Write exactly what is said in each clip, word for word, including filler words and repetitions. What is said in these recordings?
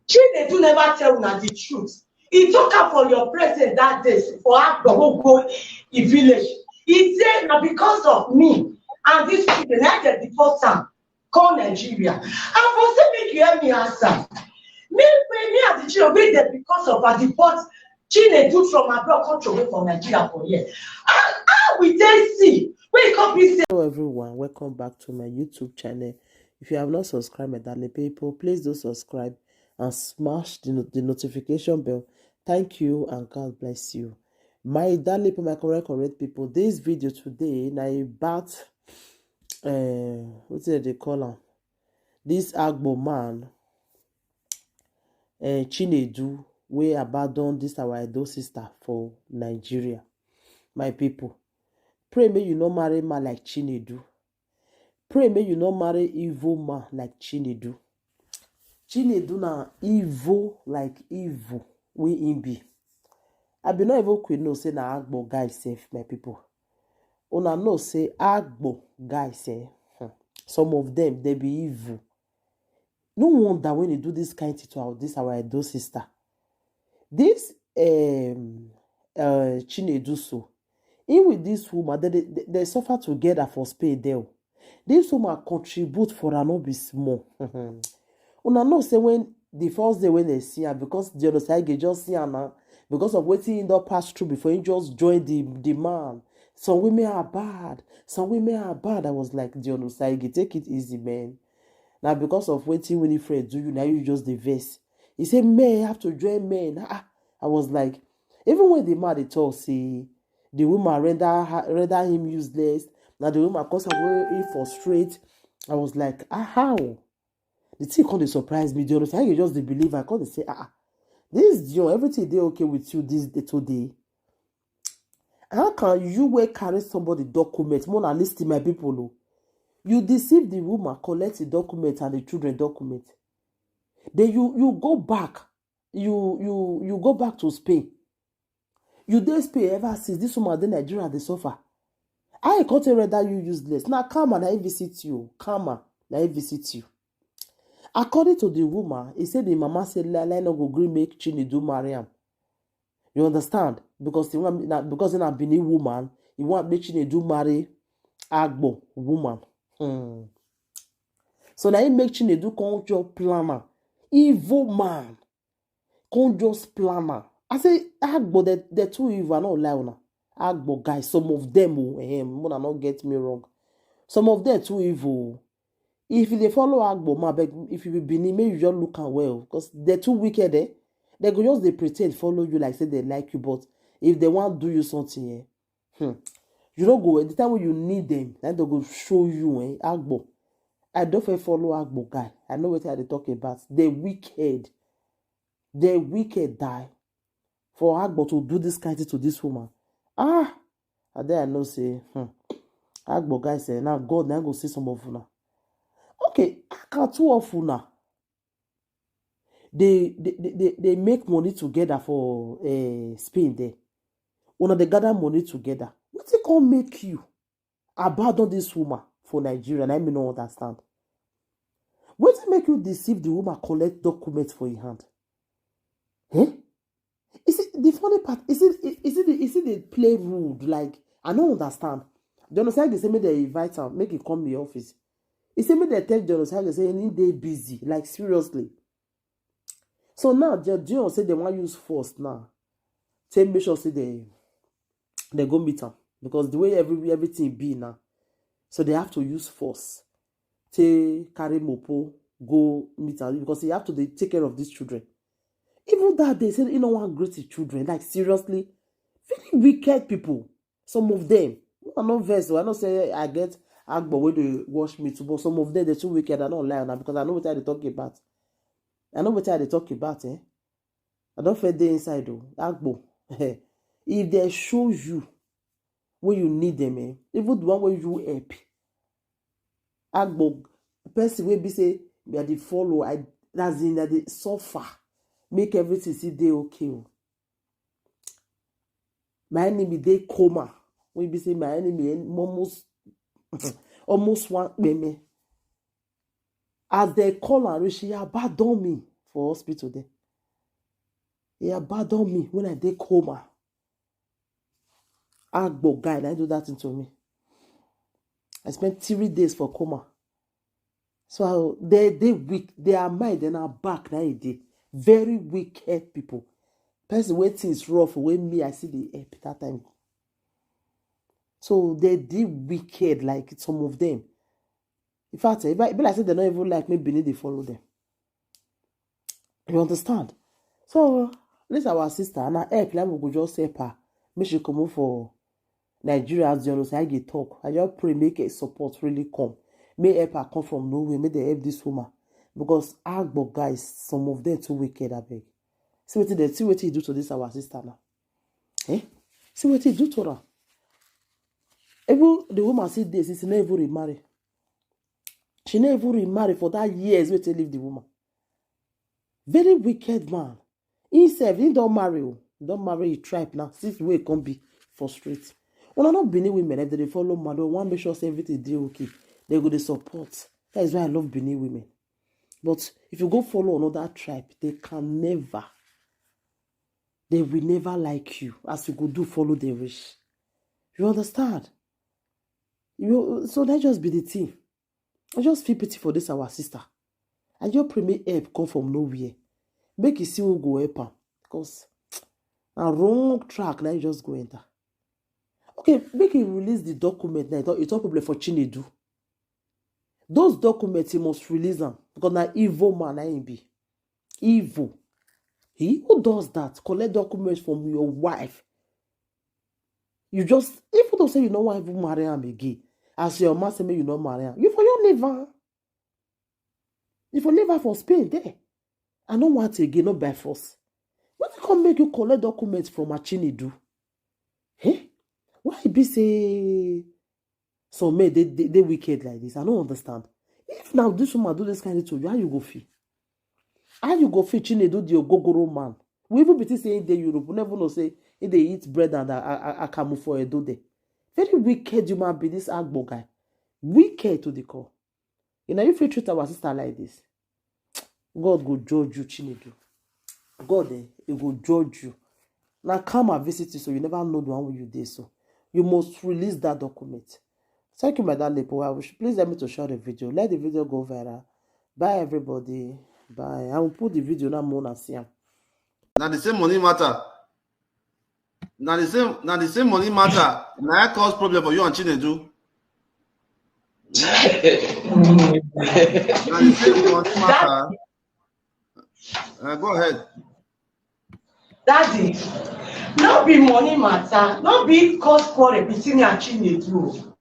Chinedu never tell una the truth. He talk am for your presence that day for Agboho go e village. He say na because of me and this children na dem deport am come Nigeria. I for say make you help me answer. Me wey me and the children wey dem because of her deport Chinedu from abroad come throway for Nigeria for here. How how we take see wey e come be say. Hello everyone, welcome back to my YouTube channel. If you have not subscribed, my darling people, please do subscribe and smash the, no- the notification bell. Thank you and God bless you. My darling people, my correct, correct people, this video today na about uh, what did they call am? This Agbo man, uh, Chinedu, wey abandon this our Edo sister for Nigeria. My people, pray make you no marry man like Chinedu. Pray make you no marry evil man like Chinedu. Chinedu na evil like evil wey him be. I be no even quick know say na Agbo guy sef, my people. Una know say Agbo guys, eh, hmm, some of them they be evil. No wonder when they do this kind thing to our this our Edo sister. This um uh Chinedu so, him with this woman, they, they, they suffer together for Spain there. This woman contribute for her no be small. Una know say when the first day when they see her, because the Onosage just see her now, because of wetin he don pass through before, he just join the the man. Some women are bad. Some women are bad. I was like, the Onosage, take it easy, man. Now because of wetin Winifred do you, now you just the vex. He said, men have to join men. Ah, ah. I was like, even when the man they talk, see, the woman render her, render him useless. Now the woman cause her way in for straight. I was like, ah, how? The thing come dey surprise me. The other side, I just dey believe. I come dey say, ah, ah, this John, everything dey okay with you this day today. How can you wey carry somebody document? More na listen, my people, oh. You deceive the woman, collect the document and the children document. Then you you go back, you you you go back to Spain. You dey Spain ever since. This woman dey Nigeria dey suffer. I can't tell whether you useless. Now karma na him visit you. Karma na him visit you. According to the woman, he said the mama said Lalai no go gree make Chinedu marry am. You understand? Because he want na because na Benin woman, he want make Chinedu marry Agbo woman. Hmm. So now he make Chinedu come just plan am. Evil man. Come just plan am. I say Agbo, they they too evil. I no lie una. Agbo guys, some of them, oh, eh, una no get me wrong. Some of them too evil. If you dey follow Agbo, man, beg, if you be Benin, make you just look am well, because they too wicked, eh? They go just dey pretend follow you like say they like you, but if they want do you something, eh? Hmm. You no go, the time when you need them, then they go show you, eh? Agbo. I don't fit follow Agbo guy. I know what I dey talk about. They wicked. They wicked die. For Agbo to do this kind thing to this woman. Ah, and then I know say, hmm, Agbo guy say, now God now go see some of una. Okay, how can two of una they they, they, they, they make money together for uh, Spain there. Una they gather money together. What it can make you abandon this woman for Nigeria? And I may not understand. What it make you deceive the woman, collect documents for your hand? Eh? Is it the funny part? Is it is it the, is it the play rude? Like I don't understand. John Osage say make they invite am, make he come the office. He say make they tell John Osage say he dey busy. Like seriously. So now John John say they want use force now. Take make sure say they they go meet am because the way every everything be now, so they have to use force. Take carry mopo go meet am because he have to dey take care of these children. Even that day, say he no want greet his children. Like seriously, very wicked people. Some of them, I no vex, oh, I no say I get Agbo wey dey watch me too, but some of them they too wicked. I no lie now because I know what I dey talk about. I know what I dey talk about, eh? I don't feel dey inside though. Agbo, if they show you when you need them, eh? Even the one where you help, Agbo, person wey be say me I dey follow, I as in I dey suffer, make everything see dey okay. Oh. My enemy dey coma. Wey be say my enemy en- almost almost one peme. As they call her, she abandon me for hospital there. He abandon me when I dey coma. Agbo guy, na him do that thing to me. I spent three days for coma. So they dey weak, their mind and our back na e dey. Very wicked people. Person wey things rough, wey me I see the help that time. So they dey wicked, like, some of them. In fact, if I, e be like say they don't even like me, Benin dey follow them. You understand? So this our sister, and her help, like, we go just help her. Make she comot for Nigeria, as John say, I get talk. I just pray make a support really come. May help her come from nowhere. May they help this woman. Because Agbo guys, some of them too wicked, I beg. See what they see what he do to this our sister now. Eh? See what he do to her. Even the woman see this, she never remarry. She never remarry for that years wey take leave the woman. Very wicked man. He sef, he don't marry. Oh. He don't marry a tribe now. Since we come be for street. When I not Benin women, if they follow man, they want make sure say everything dey okay. They go to support. That is why I love Benin women. But if you go follow another tribe, they can never, they will never like you as you go do follow the wish. You understand? You so that just be the thing. I just feel pity for this our sister. I just pray make help come from nowhere. Make you see who go help am. Because na wrong track na you just go enter. Okay, make he release the document now. It's not problem for Chinedu. Those documents he must release them because na evil man na him be. Evil. He who does that, collect documents from your wife. You just, if you don't say you don't want even marry him again, as your man say me you don't marry him, you for your liver. You for liver for Spain there. I don't want again, not by force. What come make you collect documents from Achinidu? Eh? Why e be say some men they, they, they wicked like this? I don't understand. If now this woman do this kind of thing to you, how you go feel? How you go feel Chinedu the ogogoro man? We even be saying the Europe, we never know say if they eat bread and a, a, a, akamu for Edo there. Very wicked human being, this Agbo guy. Wicked to the core. You know, if you treat our sister like this, God go judge you, Chinedu. God, eh, he go judge you. Now karma visit you, so you never know the one wey you dey so. You must release that document. Thank you, my darling. Please let me to share the video. Let the video go viral. Bye, everybody. Bye. I will put the video now, Mona Siam. Now the same money matter. Now the same, now the same money matter. Now I cause problem for you and Chinedu. Now the same money matter. Uh, go ahead. Daddy, no be money matter, no be cause quarrel between me and Chinedu.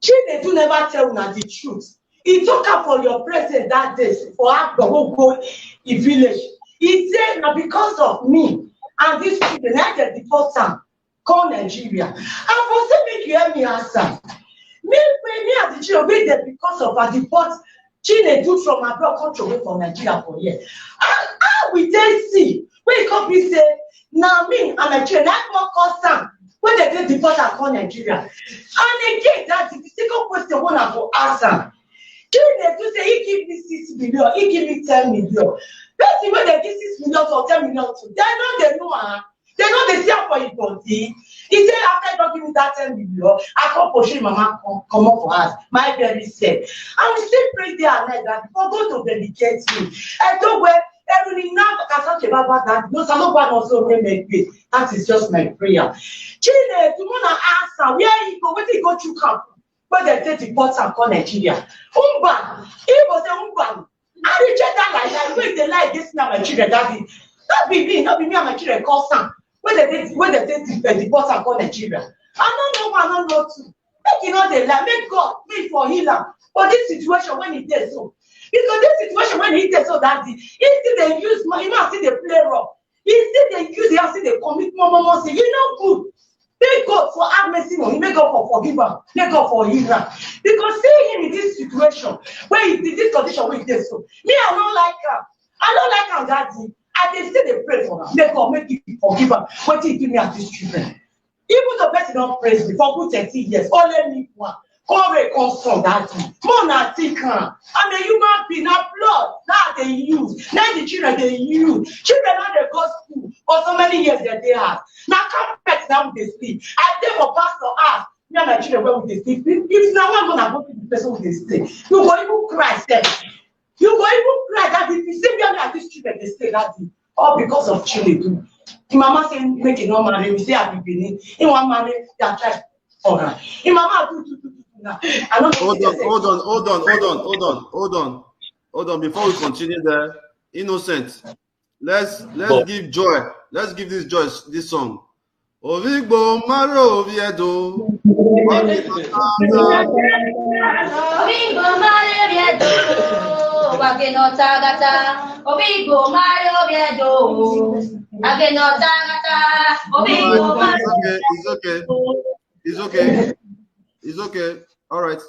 Chinedu never tell una the truth. He talk am for your presence that day for Agbowogo, e village. He say na because of me and these children, na dem deport am come Nigeria. I for say make you help me answer. Me, me, me and the children, we dey because of her deport Chinedu from abroad come to away from Nigeria for here. How, how we take see? We come be say, now me and my children, I come cause am when they dey deport am come Nigeria. And again, that's the second question one I go ask am. Chinedu say he give me six million, he give me ten million. Person wey dey give six million or ten million to, they no dey know am. They no dey see am for him body. He say after he don give me that ten million, I come pursue him mama come comot for house. My very self. I will still pray day and night that for God to dedicate me. Edo we Eruni now Kasake Baba that no Saloba no so we make me. That is just my prayer. Chinedu, una answer where he go, wetin he go through camp. But they take the pot and call Nigeria. Umba, he go say Umba. I reject that like that. When they lie against me and my children, that be not be me, not be me and my children cause am. When they take, when they take the, the pot and call Nigeria. I don't know one, I don't know two. Make you know they lie. Make God, make for heal am. For this situation when he dey so, because this situation when he dey so that the, he still dey use my, he must still dey play role. He still dey use, he still dey commit more, more, more sin. You know good. Make God for have mercy on him. Make God for forgive am. Make God for heal am. Because see him in this situation, where he in this condition where he dey so, me I no like am. I no like am that thing. I dey still dey pray for am. Make God make him forgive am. Wetin he do me and these children. Even though person don praise me for good thirteen years, only me one. Come rain come fall that day. More na think am. I'm a human being, na blood na dey use, na the children dey use. Children no dey go school for so many years dem dey house. Na carpet na we dey sleep. I dey for pastor house, me and my children wey we dey sleep. If, if na one man go be the person we dey stay, you go even cry sef. You go even cry that if you see where me and these children dey stay that day. All because of Chinedu. Him mama say make he no marry. We say I be Benin. He wan marry their child for am. Him mama do do do do do now. I no know Hold wetin on, dey say. hold on, hold on, hold on, hold on, hold on, hold on. Before we continue there, Innocent, let's let's But give Joy, let's give this Joy this song. Ovigbo maro oviedo. Ovigbo maro oviedo. Wage no tagata. Ovigbo maro oviedo. Wage no tagata. Ovigbo maro It's okay, it's okay, it's okay, it's okay. All right,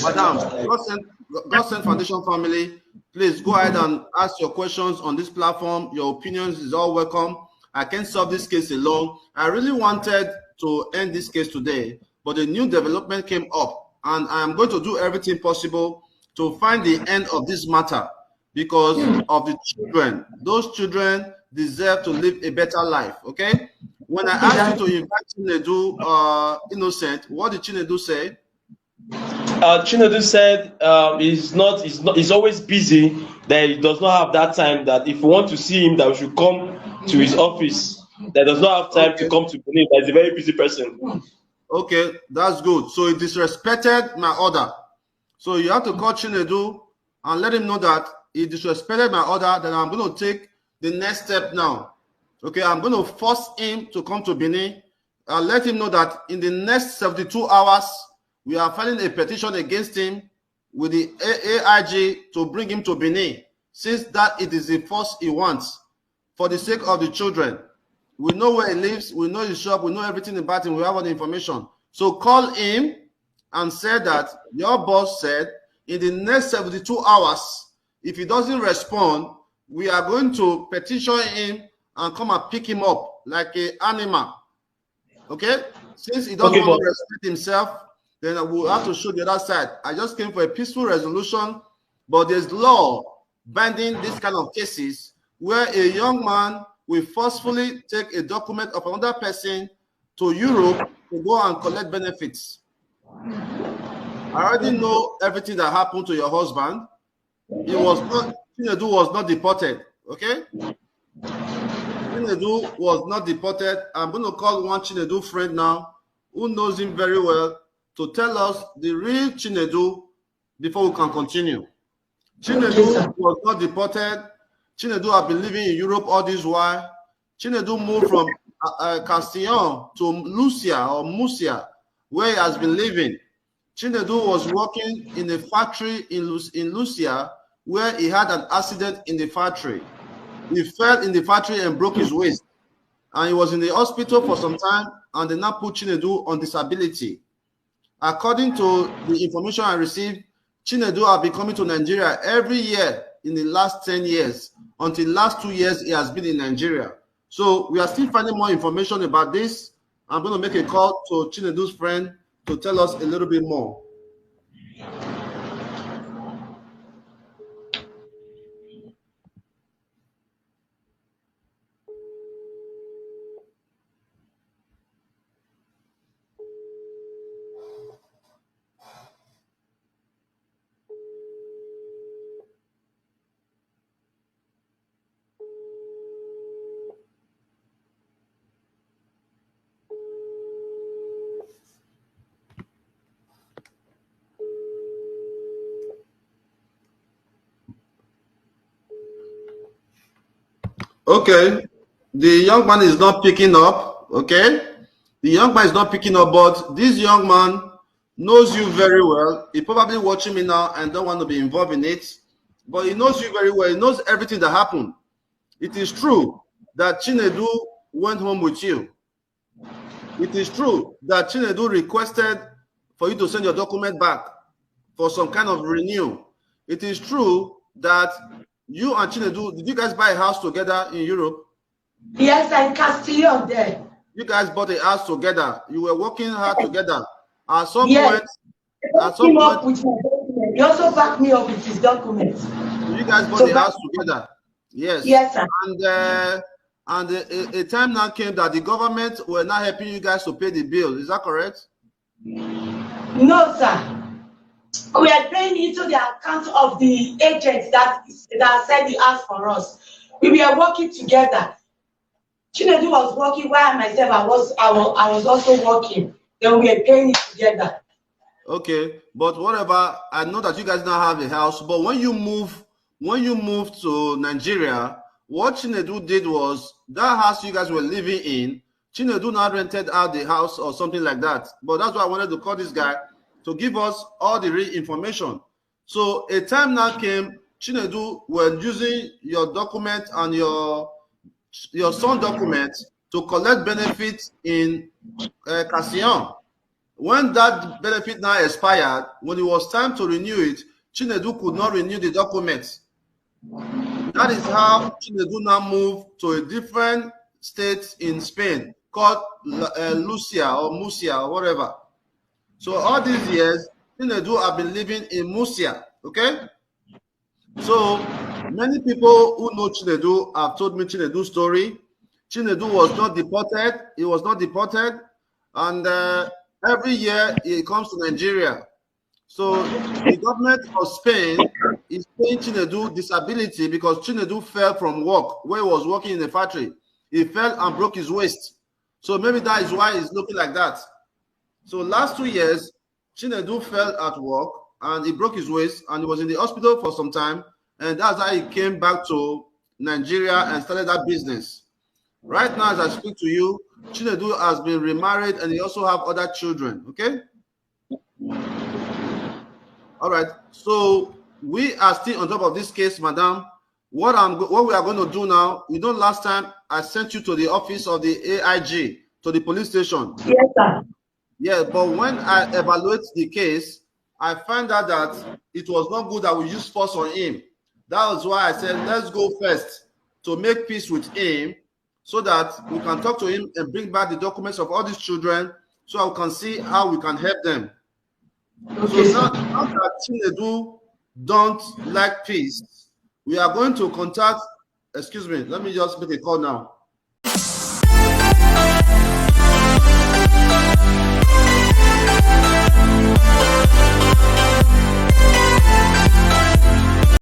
madam, God sent, God sent Foundation family. Please go ahead and ask your questions on this platform. Your opinions is all welcome. I can't solve this case alone. I really wanted to end this case today, but a new development came up, and I am going to do everything possible to find the end of this matter because of the children. Those children deserve to live a better life, okay? When I asked you to invite Chinedu, uh, Innocent, what did Chinedu say? Uh, Chinedu said um, he's not, he's not, he's always busy. That he does not have that time. That if we want to see him, that we should come to his office. That does not have time to come to Benin. That he's a very busy person. Okay, that's good. So he disrespected my order. So you have to call Chinedu and let him know that he disrespected my order. Then I'm going to take the next step now. Okay, I'm going to force him to come to Benin. I'll let him know that in the next seventy-two hours, we are filing a petition against him with the A- AIG to bring him to Benin, since that it is the force he wants for the sake of the children. We know where he lives, we know his shop, we know everything about him, we have all the information. So call him and say that your boss said in the next seventy-two hours, if he doesn't respond, we are going to petition him and come and pick him up like an animal. Okay? Since he doesn't Okay, want to boss. Respect himself, then we'll have to show the other side. I just came for a peaceful resolution, but there's law binding this kind of cases where a young man will forcefully take a document of another person to Europe to go and collect benefits. I already know everything that happened to your husband. He was not, Chinedu was not deported, okay? Chinedu was not deported. I'm going to call one Chinedu friend now who knows him very well to tell us the real Chinedu before we can continue. Chinedu was not deported. Chinedu has been living in Europe all this while. Chinedu moved from uh, uh, Castillon to Lucia or Mucia, where he has been living. Chinedu was working in a factory in, Lu- in Lucia where he had an accident in the factory. He fell in the factory and broke his waist. And he was in the hospital for some time, and they now put Chinedu on disability. According to the information I received, Chinedu have been coming to Nigeria every year in the last ten years. Until last two years, he has been in Nigeria. So we are still finding more information about this. I'm going to make a call to Chinedu's friend to tell us a little bit more. Okay, the young man is not picking up. Okay, the young man is not picking up, but this young man knows you very well. He probably watching me now and don't want to be involved in it, but he knows you very well. He knows everything that happened. It is true that Chinedu went home with you. It is true that Chinedu requested for you to send your document back for some kind of renew. It is true that you and Chinedu, did you guys buy a house together in Europe? Yes, I Castillon there. You guys bought a house together. You were working hard together. At some Yes. point, He at some came point, up with my document. He also backed me up with his document. you guys bought So the that- house together. Yes. Yes, sir. And uh, and a, a time now came that the government were not helping you guys to pay the bill. Is that correct? No, sir. We are paying into the account of the agents that that sell the house for us. We were working together. Chinedu was working while myself I was I was, I was also working. Then we were paying it together. Okay, but whatever. I know that you guys now have a house, but when you move, when you moved to Nigeria, what Chinedu did was that house you guys were living in, Chinedu now rented out the house or something like that. But that's why I wanted to call this guy to give us all the real information. So a time now came, Chinedu were using your document and your your son document to collect benefits in uh, Cassillon. When that benefit now expired, when it was time to renew it, Chinedu could not renew the document. That is how Chinedu now moved to a different state in Spain called Lu- uh, Lucia or Murcia or whatever. So all these years, Chinedu have been living in Murcia, okay? So many people who know Chinedu have told me Chinedu's story. Chinedu was not deported. He was not deported. And uh, every year he comes to Nigeria. So the government of Spain is paying Chinedu disability because Chinedu fell from work where he was working in a factory. He fell and broke his waist. So maybe that is why he's looking like that. So last two years, Chinedu fell at work and he broke his waist and he was in the hospital for some time. And that's how he came back to Nigeria and started that business. Right now, as I speak to you, Chinedu has been remarried and he also have other children. Okay. All right. So we are still on top of this case, madam. What I'm go- what we are going to do now, you know, last time I sent you to the office of the A I G, to the police station. Yes, sir. Yeah, but when I evaluate the case, I find out that it was not good that we used force on him. That was why I said, let's go first to make peace with him so that we can talk to him and bring back the documents of all these children so I can see how we can help them. Okay, So now, sir. Now that Chinedu don't like peace, we are going to contact, excuse me, let me just make a call now.